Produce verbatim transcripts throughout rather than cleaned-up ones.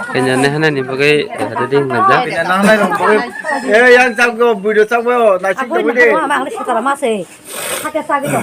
Kanya nehana ni bagwi ready wnglaijak. Kanya nangnai rok bagwi. Eh, yang chakgo, video chakgo, naising chakgo de. Ang le sitara ma se. Hake chagi do.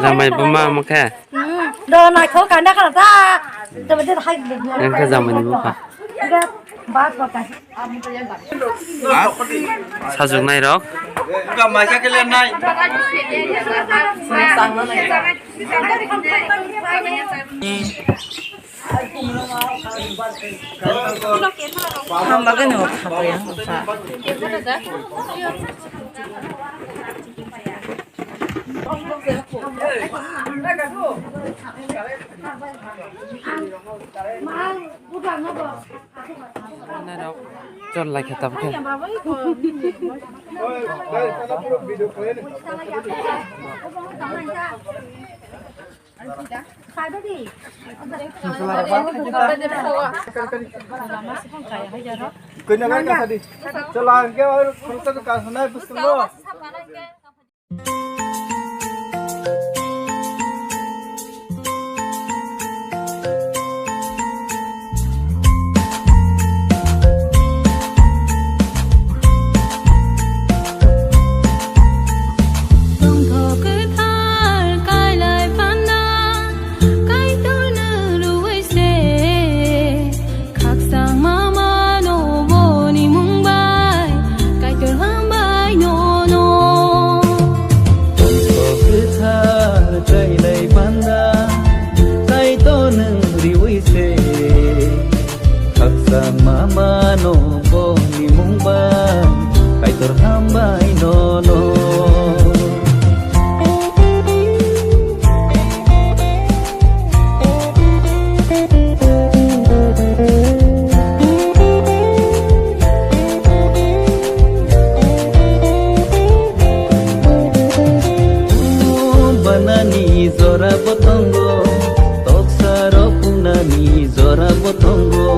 Jamai buma mokhe. Hmm. Do naikho kanda kala ta. Tebe de hai. Yang khe jamai ni bupha. Sajwknai rok. Chol lai khe tabukhe. Tongthok kwthar kailai panda, Kaitorno rwui se. Khakchangma mano boni mung bai, Kaitor hambai nono. Tongthok kwthar kailai panda, Kaitor nwng riui se. Khakchangma mano boni mung bai, Kaitor hambai nono. Banani jora bo tongo, toksa rok punani jora bo tongo.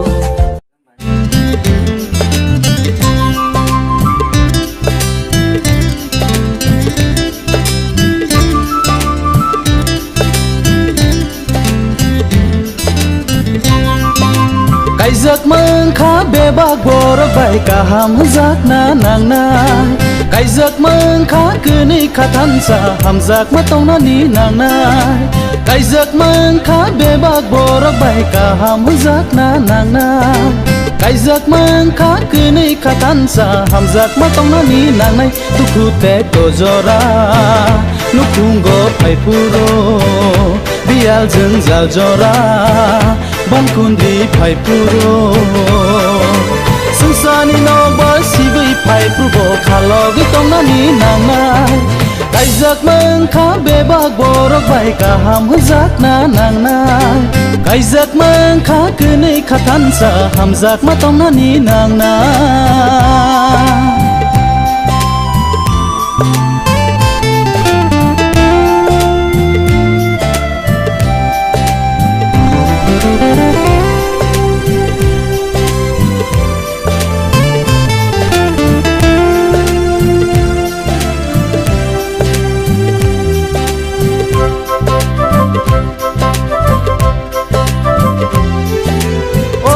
Kaijak mankha bebak borok bai kaham hwnjakna nangnai. Kaijak mankha kwnwi khathansa hamjakma tongnani nangnai. Kaijak mankha bebak borok bai kaham hwnjakna nangnai. Kaijak mankha kwnwi khathansa hamjakma tongnani nangnai. Dukhu tei dojora nukhungo phai phuru, biyal jwngjal jora bangkundri phai phuru. Swngsani nokbar sibwi phai phuru bo khalogwi tongnani nangnai. Kaijak mankha bebak borok bai kaham hwnjakna nangnai. Kaijak mankha kwnwi khathansa hamjakma tongnani nangnai. O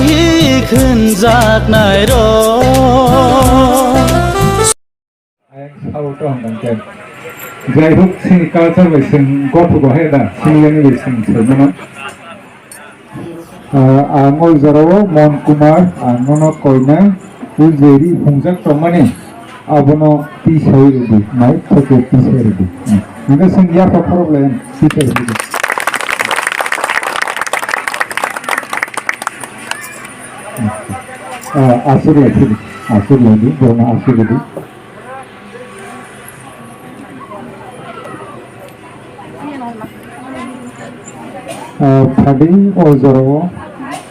hi khwnjaknai rok. Ayang sao to hwnka khe. Jai hok, chini culture bai chwng gothogo he da, chini yani bai chwng sai mano. Ah, ang o jorao Mon Kumar, ang nono koinai o jeri hungjak tongmani, abono tisai rwdi, mai thoke tisai rwdi. Hwnke chwng yapha khorok lai tisai rwdi. Ah, aswk lai phidi, aswk lai di, bono aswk lai di. Adi o jorao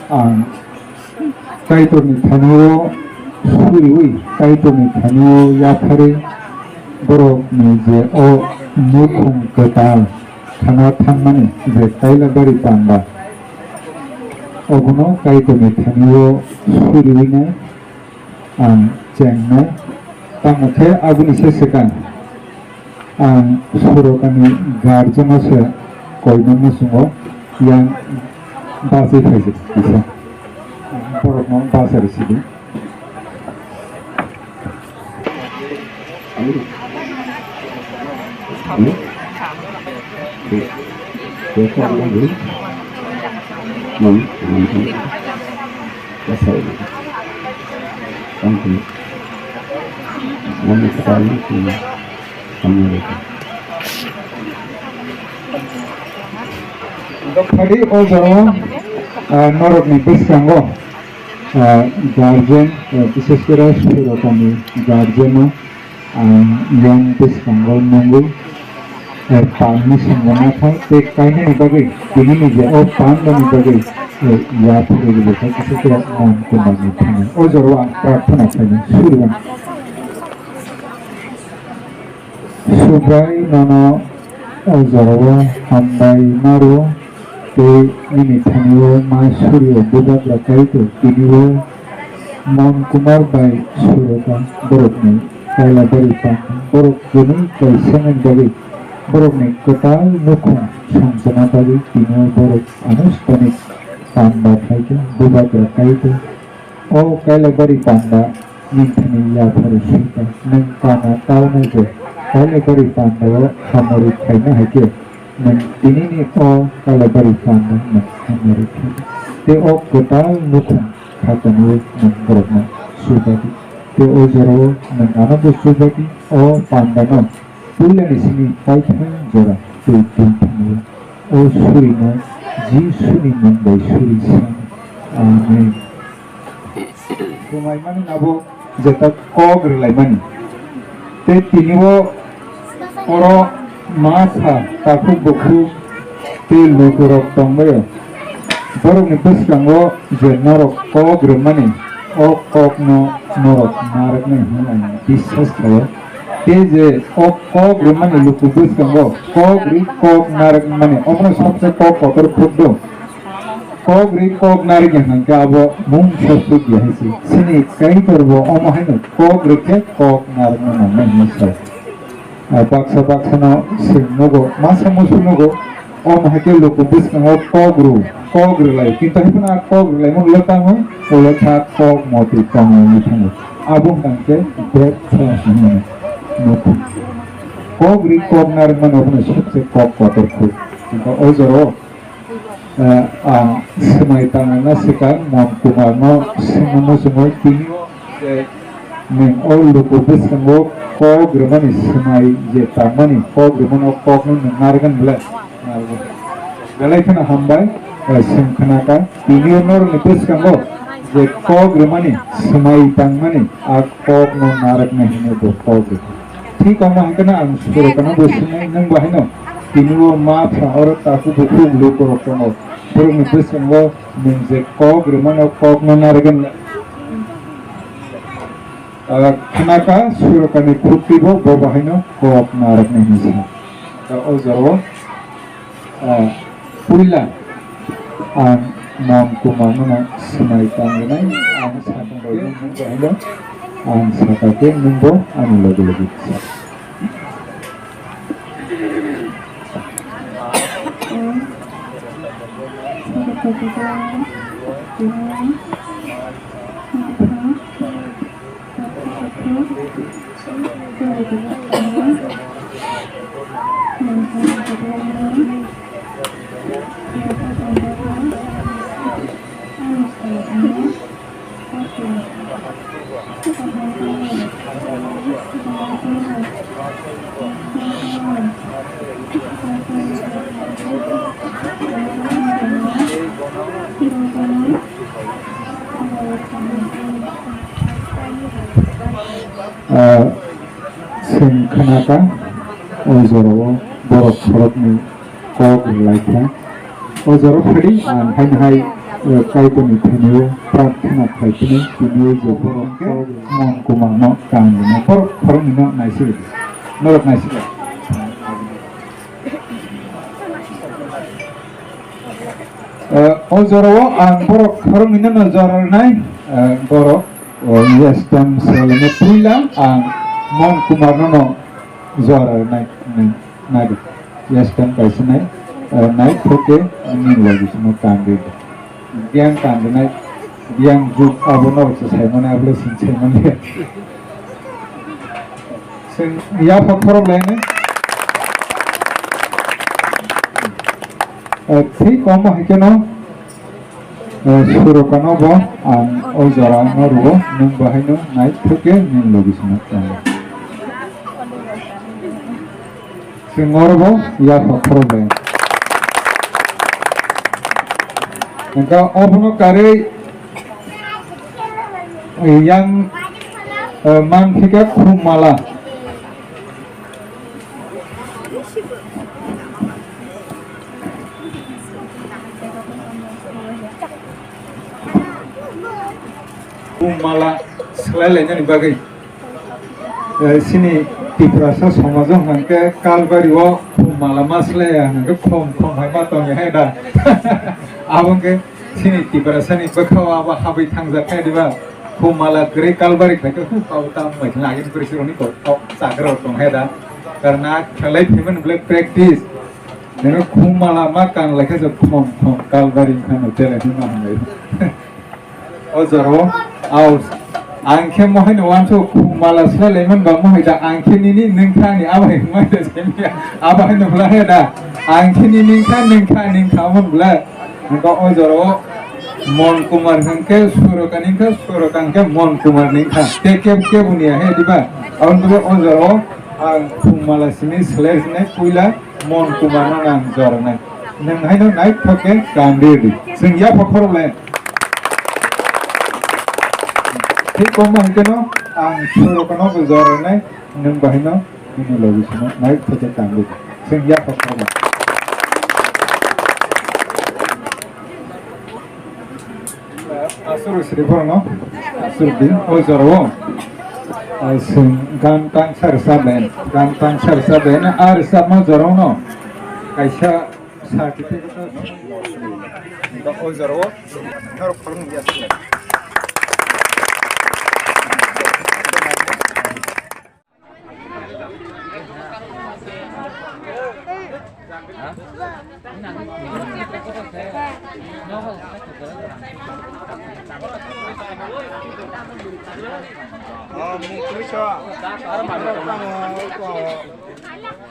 ang Kaitorni thani-o suriwi, Kaitorni thani-o yapharwi borokni je o nukhung kwtal thana thangmani je Kailabari panda, obono Kaitorni thani-o suriwinai ang chengnai. Tamo khe aboni se swkang ang Surokani guardian-o se koinani muchungo yang bachwi phaijak kisa. Borokno bachari sidi. Phadi o jorao, ah, norokni bwskango, ah, guardian, ah, bises kore Surokani guardian-o ang yang bwskango nungwi, eh, palni swngo nathai tei kainani bagwi, tinini je o pandani bagwi, eh, yapharwi rwkha kisa khe Mon Kumarni thani. O jorao ang prarthana khlainai, suriwan. Subai nono o jorao hambai maro. Tei nini thani-o ma suri-o bubagra Kaitor, tini-o Mon Kumar bai Suroka borokni Kailabari panda, borok kwnwi kaisa wngmani bagwi borokni kwtal nukhung songchana bagwi tini-o borok anustanik panda phaikha, bubagra Kaitor. O Kailabari panda nini thani yapharo sika, nwng kana taunai je Kailabari panda-o hamari khaina hai khe, nwng tinini o Kailabari panda nwng hamari khaina. Tei o kwtal nukhung khatani-o nwng borokno chubadi. Tei o jorao nwng anobo chubadi, o panda-no puilani simi paithak jora twi twi thangwi o surino Jisuni mung bai suri sa. Amen. Swmaimani nabo jeta kok rwlaimani. Tei tini-o oro masa takhuk bukhuk tei lukurok tongbaio. Borokni bwskango je norok kok rwmani, o kokno norok narwknai hwnwi ang biswas khlaio. Tei je o kok rwmani luku bwskango kok rwi kok narwkmani, omono sabse kok kotor phutdo. Kok rwi kok narwkya hwnkhe abo mung sopsok ya hai se. Chini Kaitor bo omo haino kok rwkhe kok narwkna nangnai hwnwi sa. Ah, baksa baksano chwng nugo, masa musu nugo, omo hai khe luku bwskango kok rw, kok rwlai. Kintu hai phano a kok rwlaimung le tamo, ulo kha kok motwi tongwi thango. Abo hwnkhe bek phano hwnwi nugo. Kok rwi kok narwkmano obono sopse kok kotor khe. Kintu o jorao Eh, ang swmai tangna swkang Mon Kumarno swngwi muchungo, tini je nwng o luku bwskango kok rwmani swmai je tangmani kok rwmani o kokno nwng narwknai belai? Narwknai. Belai kheno hambai, eh, swng khnakha. Tini o norokni bwskango je kok rwmani swmai tangmani a kokno narwknai hwnwi bo kok rwkha. Thik omo hai kheno ang Surokano bo swngwi, nwng bo haino tini o ma pha oro takhuk bukhuk lukurok tongo. Borokni bwskango nwng je kok rwmano kokno narwknai. Ah, khnakha Surokani khukti bo, bo bo haino kok narwknai hinwi sa. O jorao Ah, puila ang Mon Kumarno swmai tangrinai, ang sakha khe nwng bo, ang sakha khe nwng bo ani loge loge sa. Ah, chwng khnakha, o jorao borok khoroknwi kok rwlaikha. O jora phadi ang haino hai, eh, Kaitorni thani o prarthana khlai phini tini o je borok khe Mon Kumar no kan rwna borok khoroknwi no naisik rwdi. Norok naisik rw. Eh, o jora o ang borok khoroknwi no jora rwnai, eh, borok, o, yes, tem selengni puila ang Mon Kumar no no jora rwnai, nai, nai. Yes, tem kaisa nai, eh, nai thoke nini logi sino kan rwdi. Biyang kan rwnai, biyang juk abo norok se saimani, abo le sini saimani. Sing ya pha khorok laini. Eh, thik omo hai kheno, eh, surokano bo ang o jora no rwo, nwng bo haino nai thoke nini logi sino kan. Chwng oro bo yapha khorokbai. Hwnkhe obono karwi yang, eh, manthika khum mala. Khum mala swlai lainani bagwi. Eh, chini Tiprasa somajo hwnkhe kalbari o khum mala ma swlaiya hwnkhe khum khum hai ma tongya hai da. Abo hwnkhe chini Tiprasa ni bwkha o abo habwi thangjak khe diba. Khum mala kwrwi kalbari khai khe hu kau tam bai thang agini kwrwi sironi kok kok chagra rok tong hai da. Karna khlai phimani bwlai practice. Nino khum mala ma kan lai khe khum khum kalbari wngkha no tele hima hwnwi. O jora o, au, ang khe mohai no uansuk khum mala swlai lai man ba mohai da, ang khe nini nwng kha ni abo hai wngmai da se miya, abo hai no bwla he da, ang khe nini nwng kha, nwng kha, nwng kha, omo bwla. Nokha o jora o Mon Kumar hwnkhe Suroka ni wngkha, Suroka hwnkhe Mon Kumar ni wngkha, tei kebo, kebo ni ya he diba, aboni bagwi o jora o ang khum mala simi swlai sini puila Mon Kumar no ang jora nai. Nwng haino naithok khe kan rw di. Chwng yapha khorok le. Thik omo hai kheno ang Suroka no bo jora nai. Nwng bo haino nini logi sino naithok khe kan rw di. Chwng yapha khorok le. Asur sri borno, asur din, o jora o. Asung gan tang sar saben, gan tang sar saben, ar sama jora o no. Kaisa certificate o jora o. Nor khorang ya sile.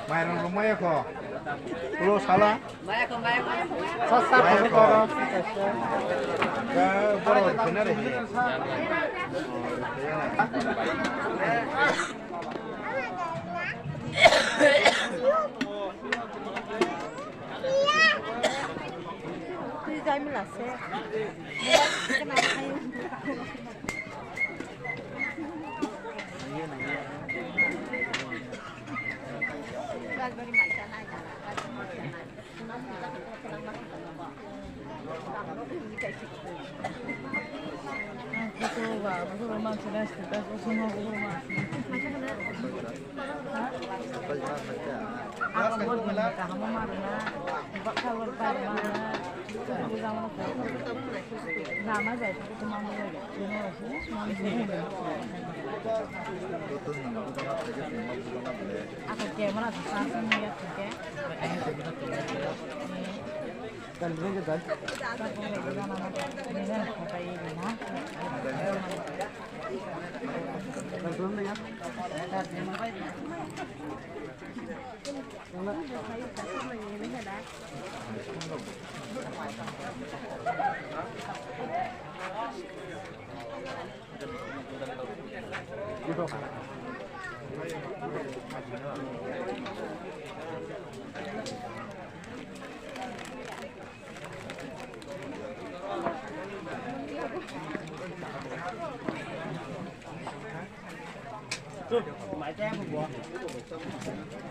Mairang rwmaya kho. Ulo sala. Sasa kho koro. Ga boro khena re.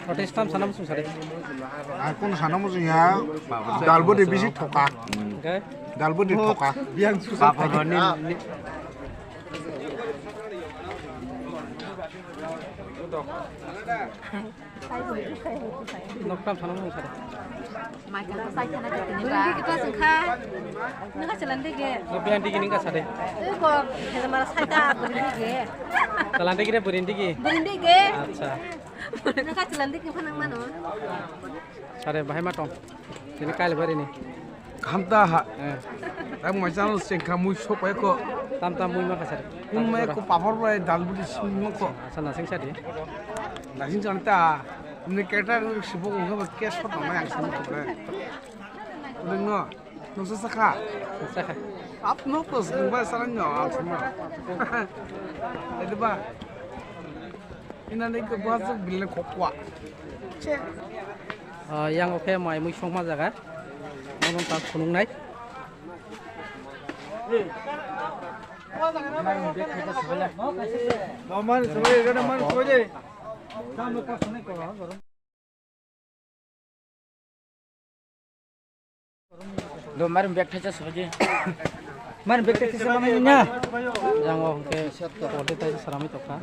Protest tam sana muchung sari. Ang kono sana muchung ya. Dalbodi bisi thoka. Okay. Dalbodi thoka. Biang susa. Papa roni. Noktam sana muchung sari. Maikha sai khana de tini ba. Burindi kita sengkha. Nengka chalandi ge. Biang digi nengka sari. Eh, kok, hela mara sai ta burindi ge. Chalandi ge burindi ge. Burindi ge. Acha. Nengka chalandi ge phanang mano. Sare bahai ma tong. Tini kail bari ni. Khamta ha. Eh. Tang mo channel sengkha mui sopai ko. Tam tam mui ma khasar. Mui ma ko papor bai dal budi sing mo ko. Asa nasing sadi. Nasing chanta. Ni keta ko sibo ko ke so tong ma yang sing ko. Udah no. Nungsa sakha. Sakha. Ap no to sing ba sarang no ang sing. Itu ba. Ina ni ko ba suk bil ko kwa. Che. Ah, yang oke mai mui songma jaga. Nong ta khunung nai. Maman, soy, gana man, soy. Do marim bag thaisa sobaji. Marim bag thaisa manai nya. Yang o hwnkhe kode tai saramai tokha.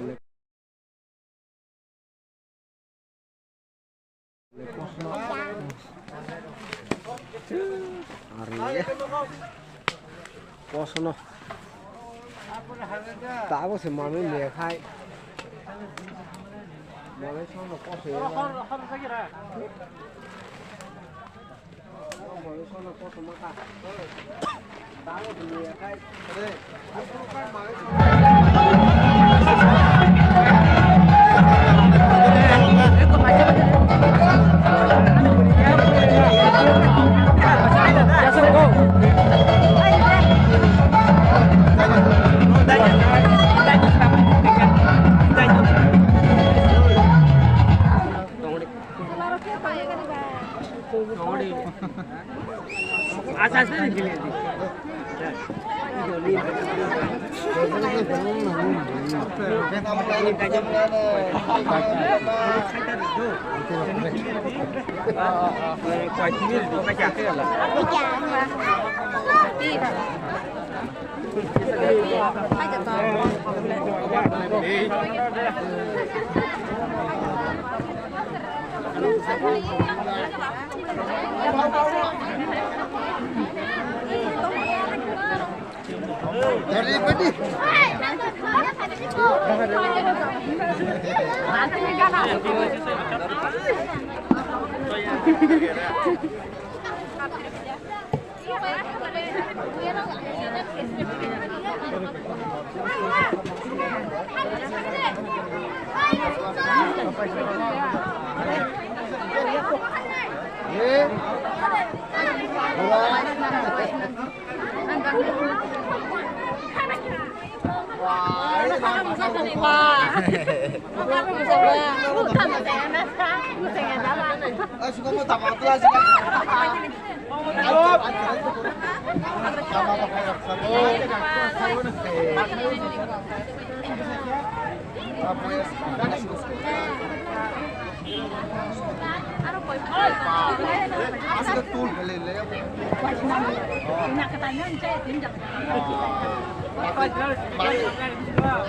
Are. Kosono. Tabo se manwi mekhai. Manwi sono koso ya. Manwi sono koso maka. Tabo se mekhai.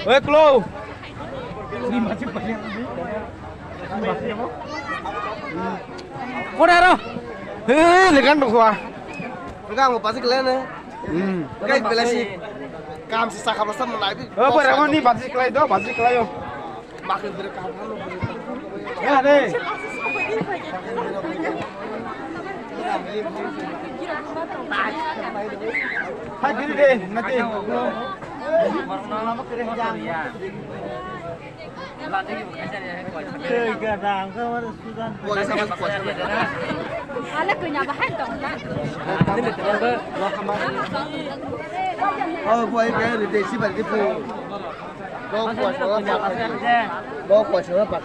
Oi, Klo. Kore aro. He, lekan dong kua. Enggak mau pasti kalian ya. Hmm. Kayak belasi. Kam sisa kam rasa menaik. Oh, berapa nih pasti kelai do, pasti kelai yo. Makin berkah. Ya deh. Hai gini deh, nanti. Oh, boy, guys, they see, but they pull. Go for it. Go for it. Go for it. Go for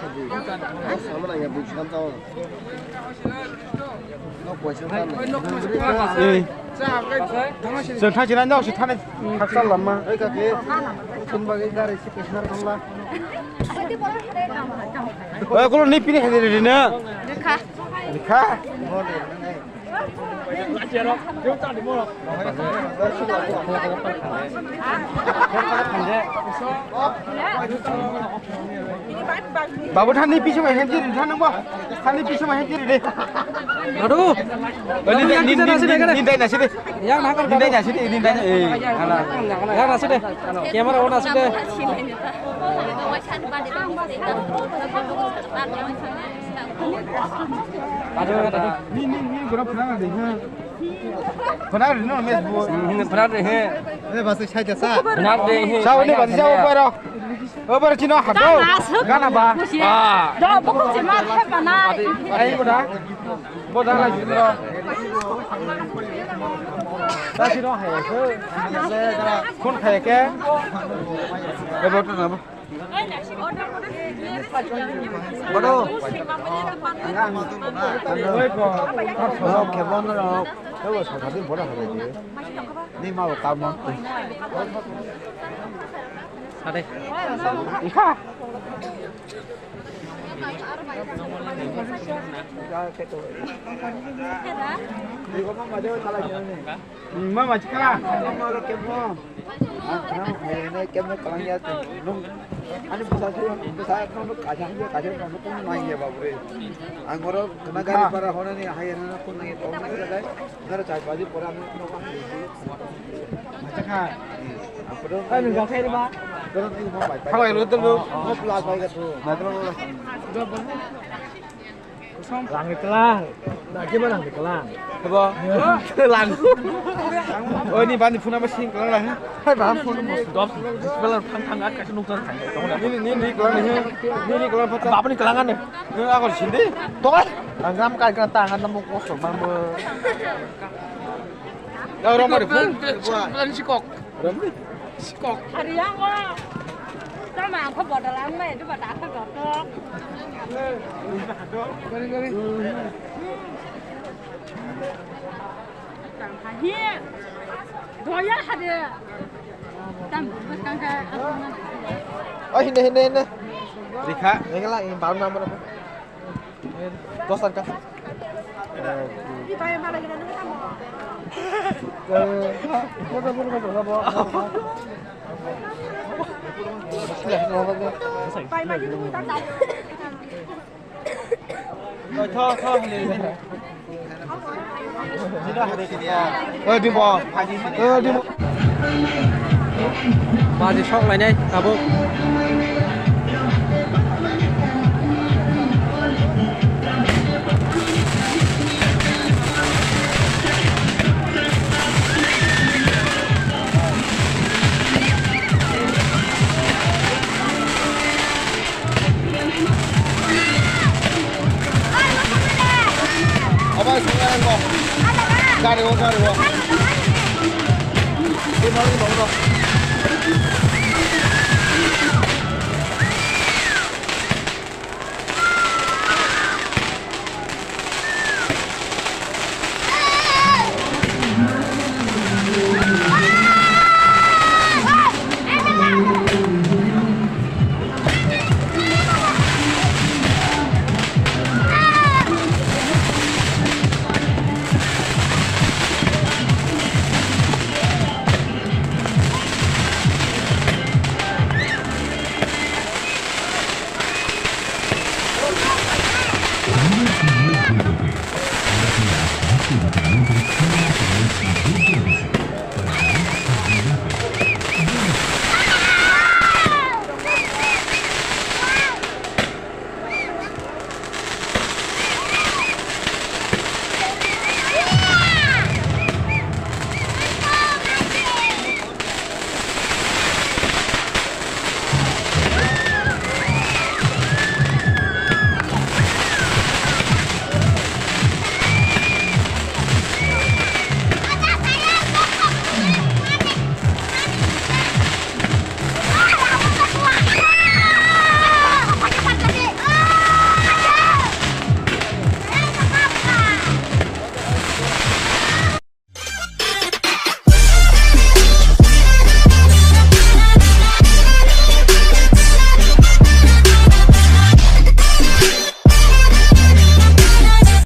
it. Ei. Chwng thang china nok se thani haksa lama. Ei kaki. Chwng bagwi gari se kishnar thangla. Oi, kulo ni pini khadi rina. Rikha. Rikha. Babu, thani piso mai hen jiri, thani bo. Thani piso mai hen jiri de. Aduh. Ni dai, ni dai, ni dai nasi de. Yang nakal. Ni dai nasi de, ni dai. Eh, hala. Yang nasi de. Camera on nasi de. Aduh, aduh. Ni, ni, ni, guna pernah de. Pernah de, no, mes bu. Hmm, pernah de, he. Eh, bas, saya jasa. Pernah de, he. Sao ni, bas, sao, pero. Obar chino hado. Gana ba. Ah. Do buku si ma the bana. Ai boda. Boda la jiro. Da chino hai ko. Khun khai ke. E boda na. Bodo. Oi ko. Rok khebo no rok. Khebo sa thadi boda hai. Ni ma ka mo. Sade. Mama chika. Mama ro kemo. Ang khna hai ne kemo kalang ya tu. Nung ani bwsa se bwsa no kaisa ya kaisa no ko nang ya babu re. Ang oro khna gari para hona ni hai na ko nang ya to. Nara chai baji pora no ko. Hai, nung gathai ba? Halai lo, telo. Langni tlang. Lagi ba langni tlang. Hebo. Lang. Oh, ni bani phuna ba sing tlang lah. Hai, ba phun. Dos, dos belar thang thang ak kasi nukar thang. Ni, ni, ni tlang ni. Ni, ni tlang phatsa. Bapani tlang ane. Ni agor sindi. Toy. Ang ram kai kan tangan namo kosong bang bo. Dah, orang mana? Pelan sikok. Sikok. Hari yang kok. Sama aku bodoh lama itu pada aku gotok. Gari, gari. Tang hahi. Doya hade. Tam bukan ka. Oh, hinde, hinde, hinde. Rikha. Ini lah, ini baru nomor apa? Dos taka. Tho, tho, hwnwi. Oi, dimo. Oi, dimo. Baji sok lainai tabuk. Obo swngnai bo. Gari o, gari o. Di moro, di moro.